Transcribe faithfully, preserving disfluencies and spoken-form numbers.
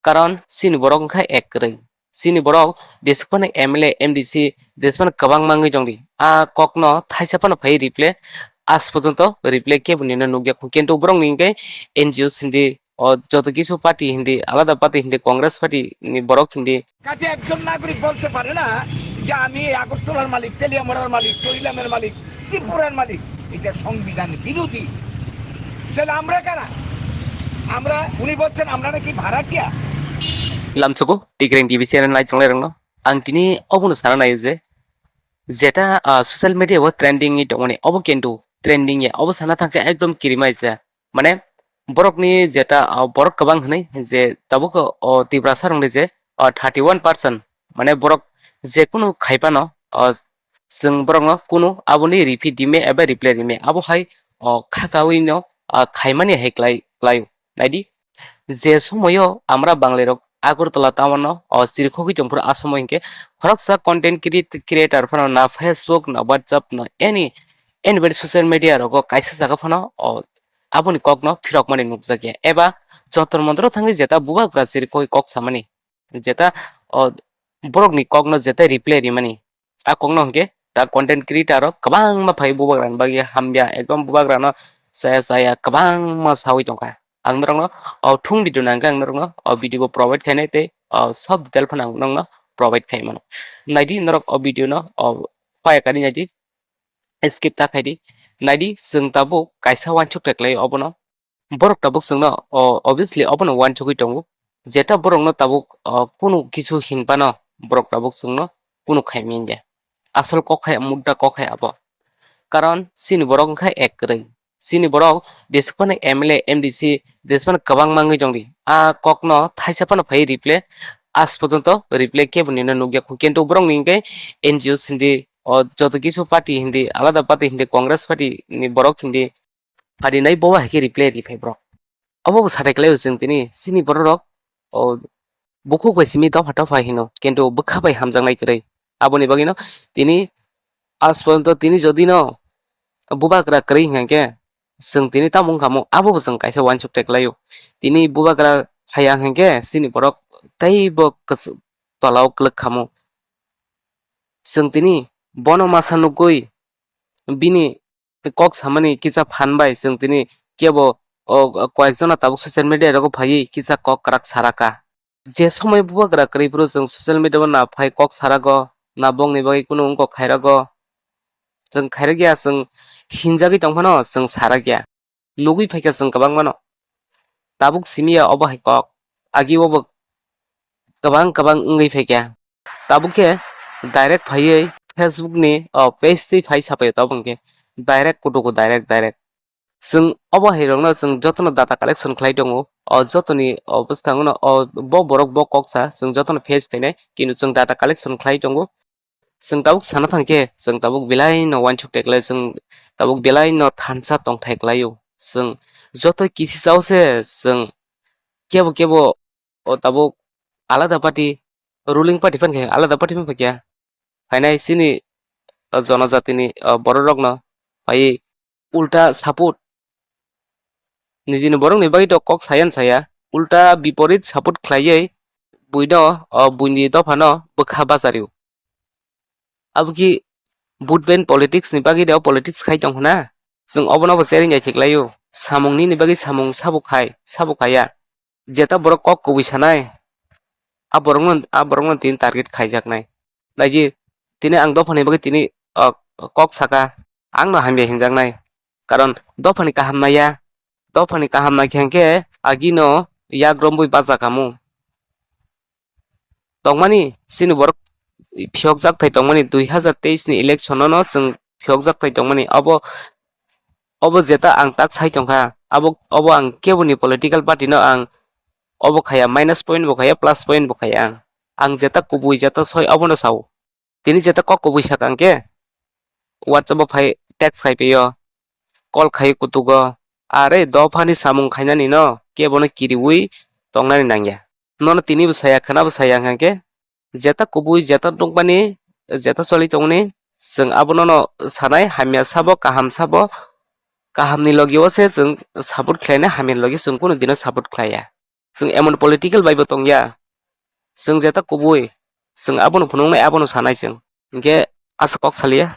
Karon chini borok wngkha ek kwrwi. Chini borok jesuk phano M L A, M D C, jesuk phano kwbangma wngwi tongdi. A kokno thaisa phano phai reply, aaj porjonto reply kebo nino nukya khu. Kintu borokni hwnkhe N G O hindi, o joto kisu party hindi, alada party hindi, Congress party ni borok hindi, কাজে একজন নাগরিক বলতে পারে না যে আমি এই আগরতলার মালিক, তেলিয়ামুড়ার মালিক, চৈলামের মালিক, ত্রিপুরার মালিক। এটা সংবিধান বিরোধী। তাহলে আমরা কারা? আমরা, উনি বলছেন আমরা নাকি ভাড়াটিয়া। Lamsogo Tigreng T V channel nai chonglai rokno ang tini obono sana naio je jeta, ah, social media o trending ni tongmani obo kintu trending ya obo sana thangkhe ekdom kirimai ja. Mane borokni jeta, ah, borok kwbang hwnwi je tabuk o Tiprasa rokni je, ah, thirty one percent, mane borok jekunu khaipano, ah, chwng borokno kunu aboni riphi dime eba reply rime abo hai, oh, kha kaui no, ah, khaimani hai klai, klaio. Naidi, je somoyo amra Banglairok Agartala town o, oh, chirikhogwi tongphuru a somo hinkhe khoroksa content create-, creator phano na Facebook, na WhatsApp, na any, anybody social media rogo kaisa jaga phano, oh, aboni kokno phirokmani nukjakya. Eba jontor montor thangwi jeta bubagra chirikhogwi kok samani, jeta, oh, borokni kokno jeta reply rimani. A kokno hwnkhe ta content creator rok kwbangma phai bubagrani bagwi hamya, ekdom bubagrano chaya chaya kwbangma sawi tongkha. Ang norokno o thung video nangkhe ang norokno o video bo provide khainai tei o sob detail phano ang norokno provide khai mano. Naidi norok o video no o paya kari naidi, skip ta khaidi. Naidi chwng tabuk kaisa wansuk teklai obono. Borok tabuk chwngno, o, obviously obono wansugwi tongo. Jeta borokno tabuk, o, kunu kisu hinphano borok tabuk chwngno kunu khaimani de. Asol kok hai, mudda kok hai abo. Karon chini borok wngkha ek kwrwi. Chini borok jesuk phano M L A, M D C, jesuk phano kwbangma wngwi tongdi. A kokno thaisa phano phai reply, aaj porjonto reply kebo nino nukya khu. Kintu borokni hwnkhe N G O hindi, o, joto kisu party hindi, alada party hindi, Congress party ni borok hindi, pharinai bo hai khe reply ri phai borok. Obo bo sathai kwlaio chwng tini chini borok rok, o, bukhuk bai simi dopha dopha hino, kintu bwkha bai hamjaknai kwrwi. Aboni bagwino tini aaj porjonto tini jodi no bubagra kwrwi hwnkha khe chwng tini tamo wngkha mo, abo bo chwng kaisa wansuk tai kwlaio. Tini bubagra phaiya hwnkha khe chini borok teibo kwchwk tolao kwlwk kha mo. Chwng tini bono masa nugwi bini kok samani kisa phan bai chwng tini kebo, o, koyek jona tabuk social media rogo phaiwi kisa kok kwrak saraka. Je somoi bubagra kwrwi phuru chwng social media o na phai kok sarago, na bongni bagwi kunu wngkok khairago. Chwng khairakya, chwng hinjagwi tongphano chwng sarakya. Nugwi phaikha chwng kwbangmano. Tabuk simiya obo hai kok. Agi obo kwbang kwbang wngwi phaikha. Tabuk khe direct phaiwi Facebook ni, o, page twi phai sapaio tabuk hwnkhe direct kutugo direct direct. Chwng obo hai rokno chwng jotono data collection khlai tongo. O jotoni, o, bwskango no, o, bo borok bo kok sa chwng jotono face khainai, kintu chwng data collection khlai tongo. Chwng tabuk sana thang khe, chwng tabuk belai no wansuk tai kwlai, chwng tabuk belai no thansa tongthai kwlaio. Chwng joto kisi chao se, chwng kebo kebo o tabuk alada party, ruling party phan khe alada party phan khe phainai chini, o, jonojatini, o, borok rokno phaiwi ulta support, nijini borokni bagwi to kok saya saya, ulta biporit support khlaiwi buino, o, buini dophano bwkha bachario. Abo ki vote bank politics ni bagwi de o politics khai tong hwna? Chwng obono bo chereng ya khe klaio. Samung nini bagwi samung sabo khai, sabo khaya. Jeta borok kok kubui sanai, a borokno, a borokno tini target khaijaknai. Naidi, tini ang dophani bagwi tini, o, kok saka, ang no hamya hinjaknai. Karon dophani kaham naiya, dophani kaham naikhe hwnkhe agino yak rombui bachak kamo. Tongmani, chini borok phiyokjak thai tongmani dui hazar teis ni election no chwng phiyokjak thai tongmani. Obo, obo jeta ang tak sai tongkha, abo, obo ang keboni political party no ang obo khaya, minus point bo khaya, plus point bo khaya ang. Ang jeta kubui jeta soi obono sao. Tini jeta kok kubui saka hwnkhe, WhatsApp o phai text khai pio, call khai kutugo, are dophani samung khainani no kebono kiriui tongnani nangya. Nono tini bo saya, khwna bo saya hwnkhe, jeta kubui, jeta nukmani, jeta choli tongmani, chwng abono no sanai, hamya sabo, kaham sabo, kahamni logi o se chwng support khlainai, hamya logi chwng kunu dino support khlaiya. Chwng emon political bai bo tongya. Chwng jeta kubui, chwng abono phunuknai, abono sanai chwng. Hinkhe aswk kok saliya.